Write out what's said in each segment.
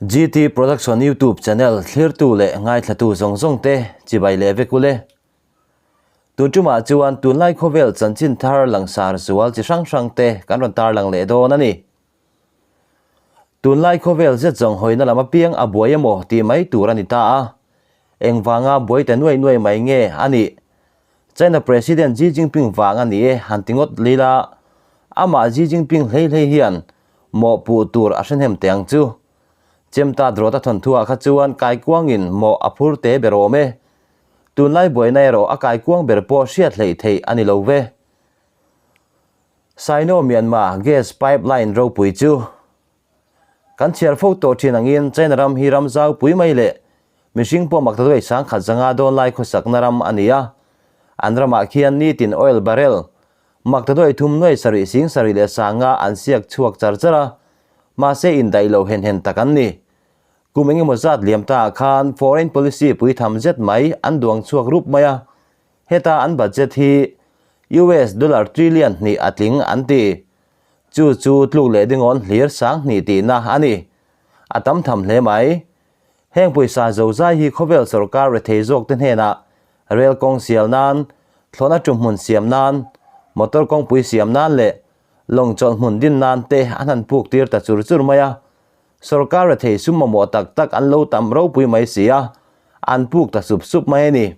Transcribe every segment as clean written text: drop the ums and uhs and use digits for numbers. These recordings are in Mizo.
GT Production YouTube channel thlirtu leh ngaithlatu zawng zawng te chibai leh vek ule. Tun tumah chuan tunlai khawvel chanchin thar langsar zual chi hrang hrang te kan rawn tarlang leh dawn a ni. Tunlai khawvel zet zawng hawina lam apiang a buai emaw tih mai tur a ni ta a. Engvanga buai ta nuai nuai mai nge a nih? China President Xi Jinping vang a ni e han ti ngawt lil a, amah Xi Jinping hlei hlei hian mawhpuh tur a hrehnem teh ang chu. Chemta drawt a thawnthuah kha chuan kaikuangin mawh a phur te ber awm e. Tunlai buaina erawh a kaikuang ber pawh hriat hleih theih a ni lo ve. Sino-Myanmar gas pipeline ropui chu kan chhiar fo tawh thin angin China ram hi ram zau pui mai leh mihring pawh mak ta duai sangkhat zanga dawn lai khawsakna ram a ni a. An ramah khian nitin oil barrel mak ta duai thum nuai sarih sing sarih leh sanga an siak chhuak char char a, mahse indaih lo hen hen tak an ni. Kum engemaw zat liam taah khan foreign policy pui tham zet mai an duang chhuak rup mai a, Heta an budget hi US dollar trillion hnih a tling an ti. Chu chu tluk leh dingawn hlir sang hnih tihna a ni. A tam tham hle mai. Heng pawisa zozai hi khawvel sorkar rethei zawk te hnenah rel kawng sial nan, thlawhna ṭum hmun siam nan, motor kawngpui siam nan leh lawng chawlh hmun din nan te an han puk tir ta chur chur mai a. Sorkar rethei sum mamawh tak tak an lo tam ropui mai si a, an puk ta sup sup mai a ni.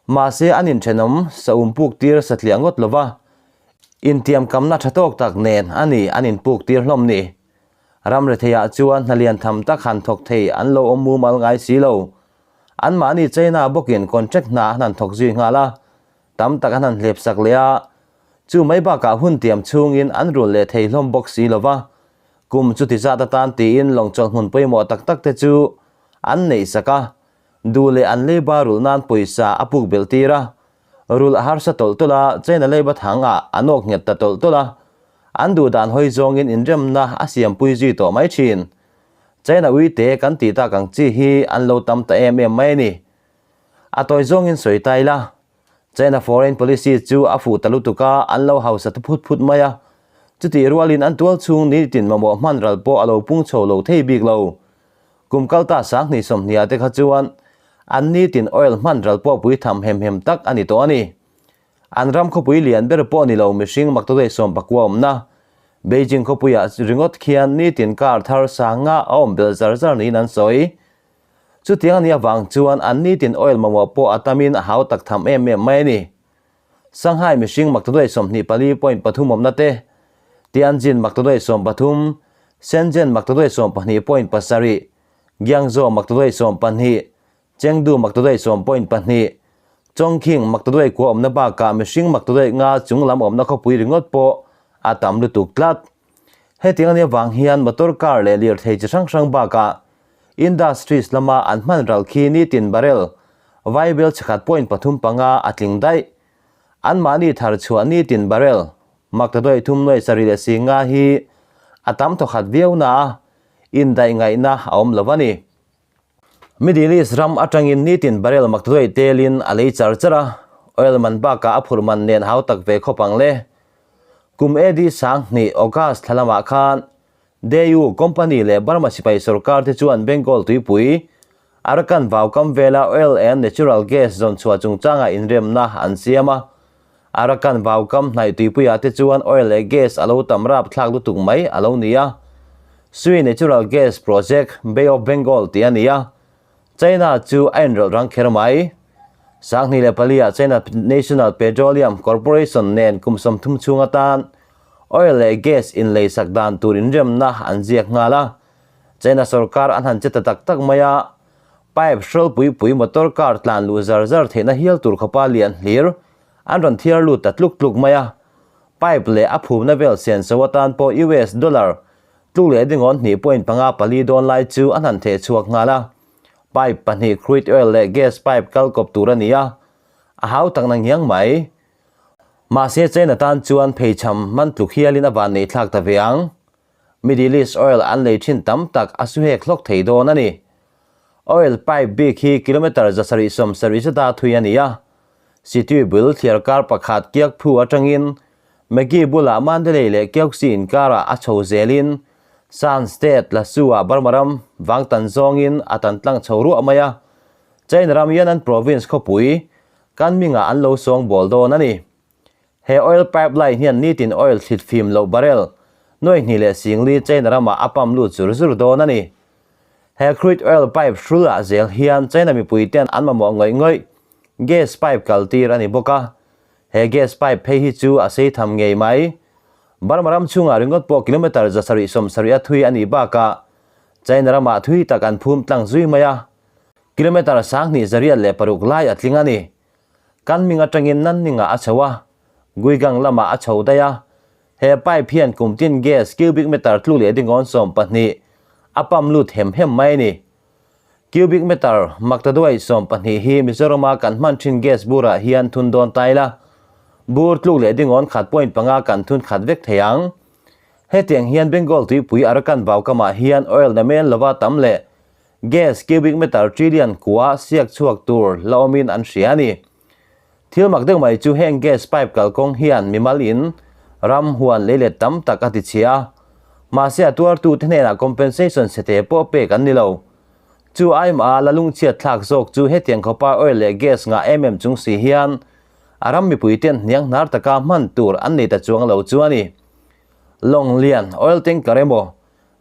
Mahse an inthenawm sa um puk tir satliah ngawt lova, intiamkamna tha tawk tak nen a ni an inpuk tir hlawm ni. Ram retheiah chuan hna lian tham tak han thawk thei an lo awm mumal ngai si lo. Anmahni China bawkin contract hna an han thawk zui nghal a, tam tak an han hlep sak leh a, chu mai bakah hun tiam chhungin an rul leh thei hlawm bawk si lova, kum chuti zat atan tiin lawng chawlh hmun pawimawh tak tak te chu an neih sak a, Duh leh an leiba rulh nan pawisa a puk belh tir a, rulh a harsa tawlh tawlh a, China leiba thang ah a nawk nghet ta tawlh tawlh a, an duh dan hawi zawngin inremna a siampui zui tawh mai thin. China uite kan tih tak ang chi hi an lo tam ta em em mai a ni. A tawi zawngin sawi ta ila, China foreign policy chu a fuh ta lutuk a, an lo hausa ta phut phut mai a, chutih rualin an tual chhung nitin mamawh hman ral pawh a lo pung chho lo thei bik lo. Kum kalta sanghnih sawmhniah te kha chuan an nitin oil hman ral pawh pui tham hem hem tak a ni tawh a ni. An ram khawpui lian ber pawh ni lo mihring maktaduai sawmpakua awmna Beijing khawpuiah ringawt khian nitin car thar sanga a awm belh zar zar niin an sawi. Chutiang a nih avang chuan an nitin oil mamawh pawh a tamin a hau tak tham em em mai a ni. Shanghai mihring maktaduai 24.3 awmna te, Tianjin maktaduai 13, Shenzhen maktaduai 12.7, Guangzhou maktaduai 12, Chengdu maktaduai 10.2, Chongqing maktaduai kua awmna bakah mihring maktaduai nga chung lam awmna khawpui ringawt pawh a tam lutuk tlat. Hetiang a nih avang hian motor car leh lirthei chi hrang hrang bakah industries lama an hman ral khi nitin barrel vaibel chhakhat point pathum panga a tling daih. Anmahni thar chhuah nitin barrel maktaduai thum nuai sarih leh si nga hi a tam thawkhat viau na a, indaih ngaihna a awm lo a ni. Middle East ram atangin nitin barrel maktaduai telin a lei char char a, oil man bakah a phurh man nen hau tak ve khawp ang le. Kum AD 2000 August thla lamah khan Daewoo company leh Burma sipai sorkar te chuan Bengal tuipui, Arakan vaukam vela oil and natural gas zawn chhuah chungchanga inremna an siam a. Arakan vaukam hnaih tuipuiah te chuan oil leh gas a lo tam rap thlak lutuk mai a lo ni a. Sui Natural Gas Project, Bay of Bengal tih a ni a. China chu a inrawlh rang kher mai. 2004 ah China National Petroleum Corporation nen kum 30 chhung atan oil leh gas inlei sak dan tur inremna an ziak nghal a. China sorkar an han che ta tak tak mai a, pipe hrawl pui pui motor car tlan luh zar zar theihna hial tur khawpa lian hlir an rawn thiar lut ta tluk tluk mai a. Pipe leh a phumna vel senso atan pawh US dollar tluk leh dingawn hnih point panga pali dawn lai chu an han theh chhuak nghal a. Pipe pahnih crude oil leh gas pipe kal kawp tur a ni a, a hau tak na ngiang mai. Mahse China tan chuan pheichham man tluk hialin a van nei thlak ta ve ang. Middle East oil an lei thin tam tak a su hek hlawk thei dawn a ni. Oil pipe bik hi kilometre zasarih sawm sarih zeta thui a ni a. City bul thliar kar pakhat kiak phu atangin Maggie bulah Mandalay leh Kyaukse inkarah a chho zelin Shan State Lasua Burma ram vang tan zawngin a tan tlang chho ruah mai a, China ram Yunnan Province khawpui Kunming-ah an lo sawngbawl dawn a ni. He oil pipeline hian nitin oil thlit fim loh barrel nuai hnih leh singli China ramah a pump lut zur zur dawn a ni. He crude oil pipe hrulah zel hian China mipui ten an mamawh ngawih ngawih gas pipe kal tir a ni bawk a. He gas pipe phei hi chu a sei tham ngei mai. Burma ram chhungah ringawt pawh kilometre 770 a thui a nih bakah China ramah thui tak an phum tlang zui mai a. Kilometre 2606 lai a tling a ni. Kan ming atangin Nanningah a chho a, Guigang lamah a chho daih a. He pipe hian kum tin gas cubic meter tlu leh dingawn 12 a pump lut hem hem mai a ni. Cubic meter maktaduai 12 hi Mizorama kan hman thin gas burah hian thun dawn ta ila, bur tluk leh dingawn khat point panga kan thun khat vek thei ang. Hetiang hian Bengal tuipui Arakan vaukamah hian oil namen lova tam leh Gas cubic meter trillion kua siak chhuak tur la awmin an hria a ni. Thil mak deuh mai chu heng gas pipe kalkawng hian mimal in ram huan lei let tam tak a ti chhia a. Mahse a tuartu te hnenah compensation chhete pawh pek an ni lo. Chu aima la lungchhiat thlak zawk chu hetiang khawpa oil leh gas ngah em em chung si hian a ram mipui ten hniang hnar taka hman tur an nei ta chuang lo chu a ni. Lawng lian oil tanker emaw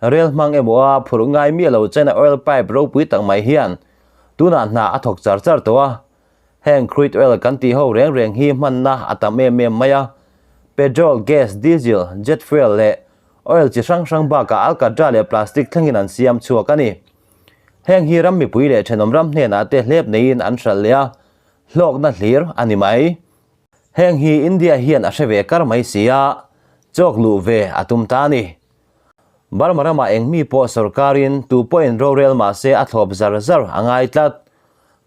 Rel hmang emaw a phurh ngai miah lo China oil pipe ropui tak mai hian tunah hna a thawk char char tawh a. Heng crude oil kan tih ho reng reng hi hmanna a tam em em mai a. Petrol, gas, diesel, jet fuel leh oil chi hrang hrang bakah alkatra leh plastic thlengin an siam chhuak a ni. Heng hi ram mipui leh thenawm ram hnenah te hlep neiin an hralh leh a, hlawkna hlir a ni mai. Heng hi India hian a hre ve kar mai si a, chawk luh ve a tum ta a ni. Burma ramah eng mi pawh sorkarin tu pawhin rorel mah se a thlawp zar zar a ngai tlat.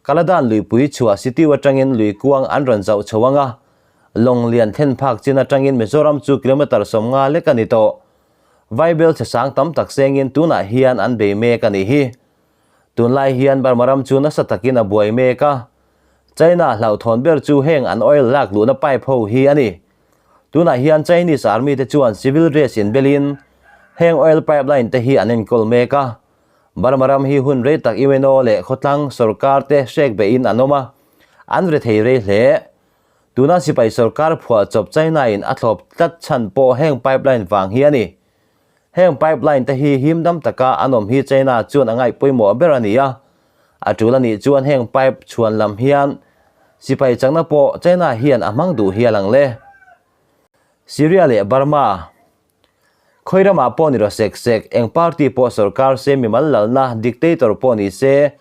Kaladan luipui chhuah sitiu atangin lui kuang an rawn zauh chho ang a, lawng lian thlen phak chin atangin Mizoram chu kilometre 50 lek a ni tawh. Vaibel chhe sang tam tak sengin tunah hian an bei mek a nih hi. Tunlai hian Burma ram chu nasa takin a buai mek a. China hlauhthawn ber chu heng an oil lak luhna pipe ho hi a ni. Tunah hian Chinese Army te chuan civil dress inbelin heng oil pipeline te hi an enkawl mek a. Burma ram hi hun rei tak UNO leh khawtlang sorkar te hrek behin an awm a, an re thei rei hle. Tuna sipai sorkar phuah chawp China in a thlawp tlat chhan pawh heng pipeline vang hi a ni. Heng pipeline te hi him dam taka an awm hi China chuan a ngaih pawimawh ber a ni a. A tul a nih chuan heng pipe chhuan lam hian sipai chakna pawh China hian a hmang duh hial ang le. Syria leh Burma Khawi ramah pawh ni rawh sek sek, eng party pawh sorkar se mimal lalna dictator pawh ni se,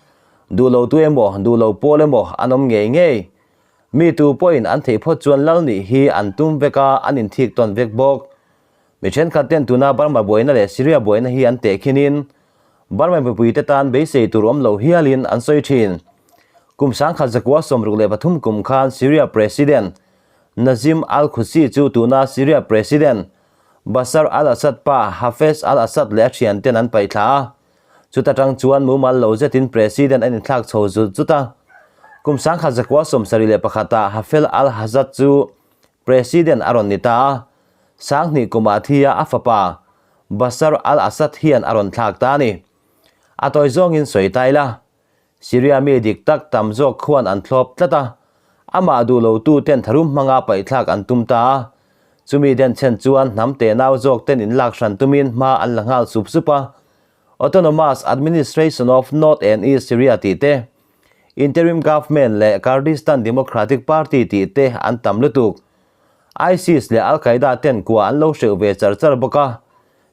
duh lo tu emaw, duh lo pawl emaw an awm ngei ngei. Mi tu pawhin an theih phawt chuan lal nih hi an tum vek a, an inthik tawn vek bawk. Mi thenkhat ten tuna Burma buaina leh Syria buaina hi an tehkhinin Burma mipuite tan beisei tur awm lo hialin an sawi thin. Kum 1963 kum khan Syria President Nazim al-Khusi chu tuna Syria President Bashar al-Assad pa Hafez al-Assad leh a thianten an paihthla a. Chuta tang chuan mumal lo zetin President an inthlak chho zut zut a. Kum 1971 ah Hafel al-Hazat chu President a rawn ni ta a, 2000 kumah thia a fapa Bashar al-Assad hian a rawn thlak ta a ni. A tawi zawngin sawi ta ila, Syria mi dik tak tam zawk khuan an thlawp tlat a, amah duh lotu ten tharum hmanga paihthlak an tum ta a, chumi den chhen chuan hnam tenau zawk ten inlak hran tumin hma an la nghal sup sup a, Autonomous Administration of North and East Syria tih te, Interim Government leh Kurdistan Democratic Party tih te an tam lutuk. ISIS leh Al-Qaeda ten kua an lo hreuh ve char char bawk a,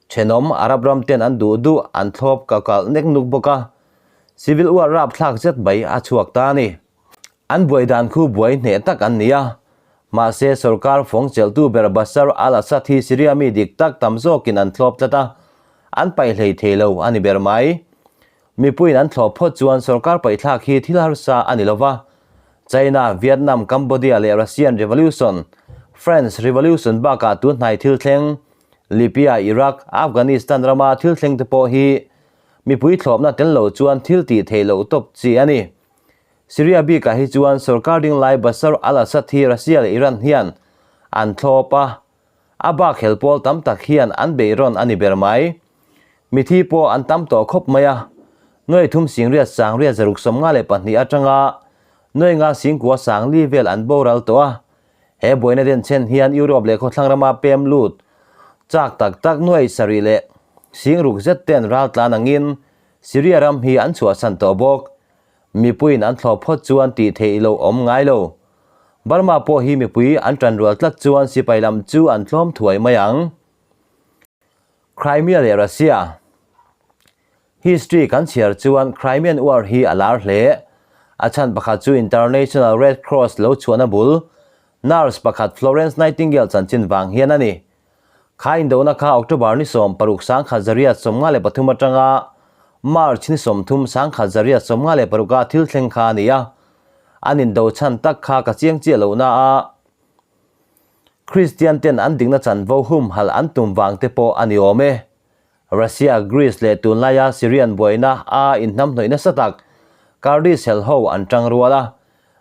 thenawm Arab ram ten an duh duh an thlawp ka kalh nek nuk bawk a, civil war rapthlak zet mai a chhuak ta a ni. An buai dan khu buai hneh tak an ni a, mahse sorkar fawng chelhtu ber Bashar al-Assad hi Syria mi dik tak tam zawkin an thlawp tlat a, an paih hlei thei lo a ni ber mai. Mipuiin an thlawh phawt chuan sorkar paihthlak hi thil harsa a ni lova, China, Vietnam, Cambodia leh Russian Revolution, French Revolution bakah tun hnai thil thleng, Libya, Iraq, Afghanistan rama thil thleng te pawh hi mipui thlawhna tel lo chuan thil tih theih loh tawp chi a ni. Syria bikah hi chuan sorkar ding lai Bashar al-Assad hi Russia leh Iran hian an thlawp a, a bak hel pawl tam tak hian an beihrawn a ni ber mai. Mithi pawh an tam tawh khawp mai a, nuai thum singriat sangriat zaruk 52 atanga nuai nga singkua sangli vel an boral tawh a. He buaina denchhen hian Europe leh khawthlang rama pem lut chak tak tak nuai sarih leh singruk zet ten ral tlan angin Syria ram hi an chhuahsan tawh bawk. Mipuiin an thlawh phawt chuan tih theih lo awm ngai lo. Burma pawh hi mipui an tanrual tlat chuan sipai lam chu an tlawm thuai mai ang. Crimea leh Russia History kan chhiar chuan Crimean War hi a lar hle. A chhan pakhat chu International Red Cross lo chhuahna bul nurse pakhat Florence Nightingale chanchin vang hian a ni. Kha indona kha October ni 16 1953 atanga March ni 30 1956 a thil thleng kha a ni a. An indo chhan tak kha ka chiang chiah lohna a Kristian ten an dikna chanvo humhalh an tum vang te pawh a ni awm e. Russia, Greece leh tunlaia Syrian buaina a inhnamhnawih nasa tak Kurdish hel ho an tang rual a.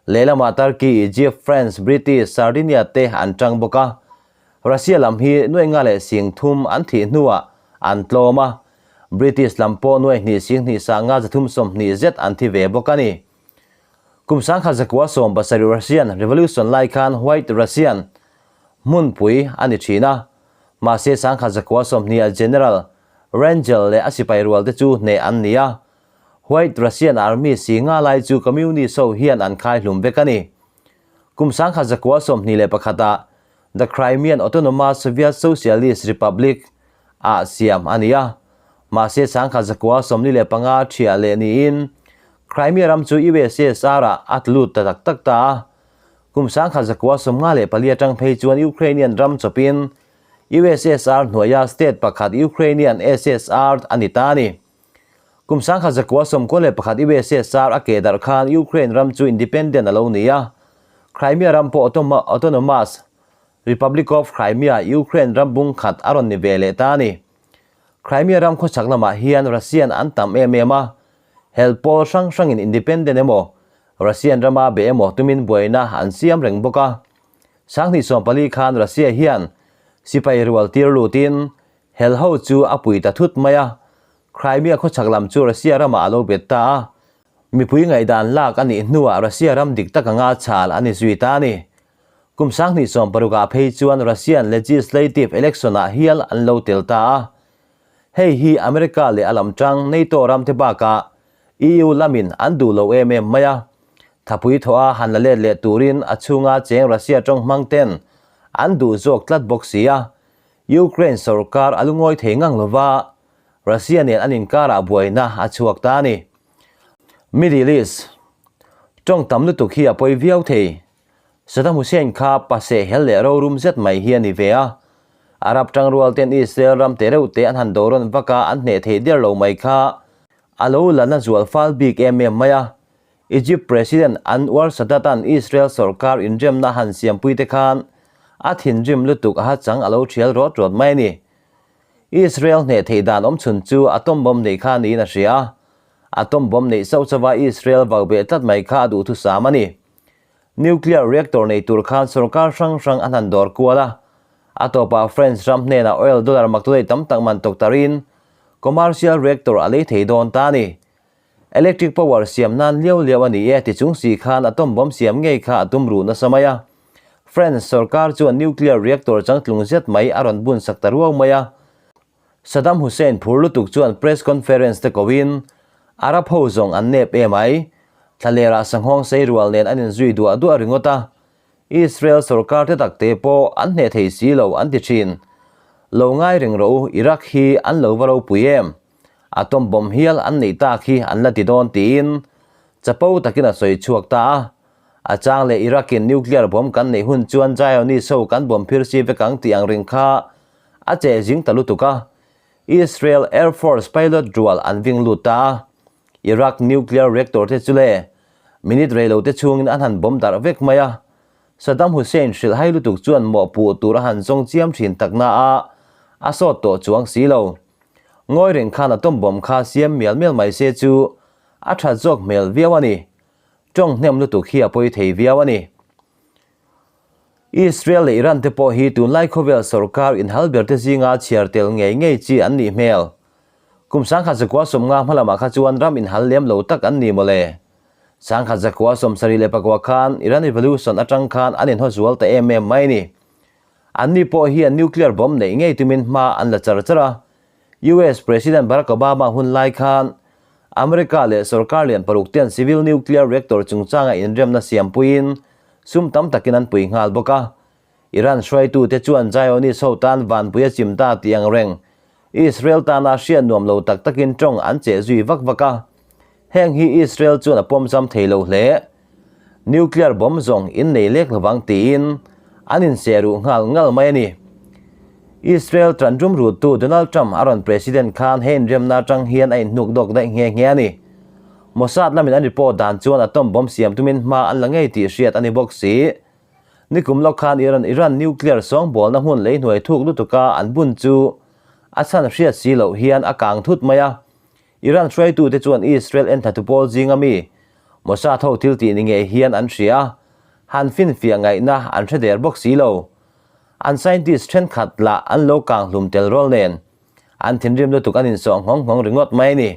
Lehlamah Turkey, Egypt, France, British, Sardinia te an tang bawk a. Russia lam hi nuai nga leh sing thum an thih hnuah an tlawm a. British lam pawh nuai hnih sing hnih sanga 320 zet an thi ve bawk a ni. Kum 1917 Russian Revolution lai khan White Russian hmunpui a ni thin a, mahse 1920 a General Wrangel leh a sipai rual te chu hneh an ni a, White Russian Army si nga lai chu Communist ho hian an khai hlum vek a ni. Kum 1921 ah The Crimean Autonomous Soviet Socialist Republic ah siam a ni a, mahse 1945 thiah leh niin Crimea ram chu USSR ah a tlu lut ta tak tak ta a. Kum 1954 atang phei chuan Ukrainian ram chawpin USSR hnuaia state pakhat Ukrainian SSR a ni ta a ni. Kum 1991 USSR a ke darh khan Ukraine ram chu independent a lo ni a, Crimea ram pawh autonomous Republic of Crimea, Ukraine ram bung khat a rawn ni ve leh ta a ni. Crimea ram khawchhak lamah hian Russian an tam em em a, hel pawl hrang hrangin independent emaw, Russian rama be emaw tumin buaina an siam reng bawk a. 2014 khan Russia hian sipai rual tir lutin hel ho chu a pui ta thut mai a, Crimea khawchhak lam chu Russia ramah a lo bet ta a. Mipui ngaihdan lak a nih hnuah Russia ram dik tak anga chhal a ni zui ta a ni. Kum 2016 ah phei chuan Russian legislative election ah hial an lo tel ta a. Hei hi America leh a lam tang NATO ram te bakah EU lamin an duh lo em em mai a. Thapui thawh a han la let leh turin a chhunga cheng Russia tawng hmang ten an duh zawk tlat bawk si a. Ukraine sorkar a lungawi thei ngang lova Russia nen an inkarah buaina a chhuak ta a ni. Middle East tawng tam lutuk hi a pawi viau thei. Saddam Hussein kha pase hel leh rorum zet mai hi a ni ve a. Arab tangrual ten Israel ram te reuh te an han dorawn vak a, an hneh thei der lo mai kha a lo la na zual fal bik em em mai a. Egypt President Anwar Sadat-a'n Israel sorkar inremna han siampui te khan a thinrim lutuk a ha chang a lo thial rawt rawt mai a ni. Israel hneh theih dan awm chhun chu atom bomb neih kha niin a hria a. Atom bomb neih sauh chauha Israel vau beh tlat mai kha a duhthusam a ni. Nuclear reactor nei tur khan sorkar hrang hrang a hnan dawr kual a. A tawpah French ram hnenah oil dollar maktulei tam tak man tawk tarin commercial reactor a lei thei dawn ta a ni. Electric power siam nan liau liau a ni e ti chung si khan atom bomb siam ngei kha a tum ruh nasa mai a. French sorkar chuan nuclear reactor changtlung zet mai a rawn bun sak ta ruau mai a. Saddam Hussein phur lutuk chuan press conference te koin, Arab ho zawng an nep em ai, thlalerah sanghawng sei rual nen an inzui duah duah ringawt a, Israel sorkar te tak te pawh an hneh thei si lo an ti thin. Lo ngai reng rawh u, Iraq hi an lo va ropui em? Atom bomb hial an neih tak hi an la ti dawn tiin chapo takin a sawi chhuak ta a. A chang leh Iraq-in nuclear bomb kan neih hun chuan Zionist ho kan bomb phir si vek ang tih ang ring kha a che zing ta lutuk a, Israel Air Force pilot rual an ving lut ta a, Iraq nuclear reactor te chu le minute rei lo te chhungin an han bomb darh vek mai a, Saddam Hussein hrilh hai lutuk chuan mawhpuh tur a han zawng chiam thin takna a, a sawt tawh chuang si lo. Ngawi reng khan atom bomb kha siam mial mial mai se chu a that zawk hmel viau a ni. Tawng hnem lutuk hi a pawi thei viau a ni. Israel leh Iran te pawh hi tunlai khawvel sorkar inhal ber te zinga chhiar tel ngei ngei chi an nih hmel. Kum 1950 hmalamah kha chuan ram inhal lem lo tak an ni mawle. 1976 khan Iran Revolution atang khan an inhaw zual ta em em mai ni. Anni pawh hian nuclear bomb neih ngei tumin hma an la char char a. US President Barack Obama hun lai khan America leh sorkar lian paruk ten civil nuclear reactor chungchanga inremna siampuiin sum tam takin an pui nghal bawk a. Iran hruaitute chuan Zionist ho tan vanpui a chim ta tih ang reng Israel tana hriat nuam lo tak takin tawng an cheh zui vak vak a. Heng hi Israel chuan a pawmzam thei lo hle. Nuclear bomb zawng in nei lek lovang tiin an inseh ruh nghal ngal mai a ni. Israel tan rum ruttu Donald Trump a rawn president khan he inremna atang hian a inhnuk dawk daih nghe nghe a ni. Mossad lamin an report dan chuan atom bomb siam tumin hma an la ngei tih hriat a ni bawk si. Nikum lawk khan Iran Iran nuclear sawngbawlna hmun lei hnuai thuk lutuka an bun chu a chhan hriat si loh hian a kang thut mai a. Iran hruaitute chuan Israel enthlatu pawl zinga mi Mossad ho thil tih ni ngei hian an hria a, han finfiah ngaihna an hre der bawk si lo. An scientist thenkhat lah an lo kang hlum tel rual nen an thinrim lutuk an insawh nghawng nghawng ringawt mai a ni.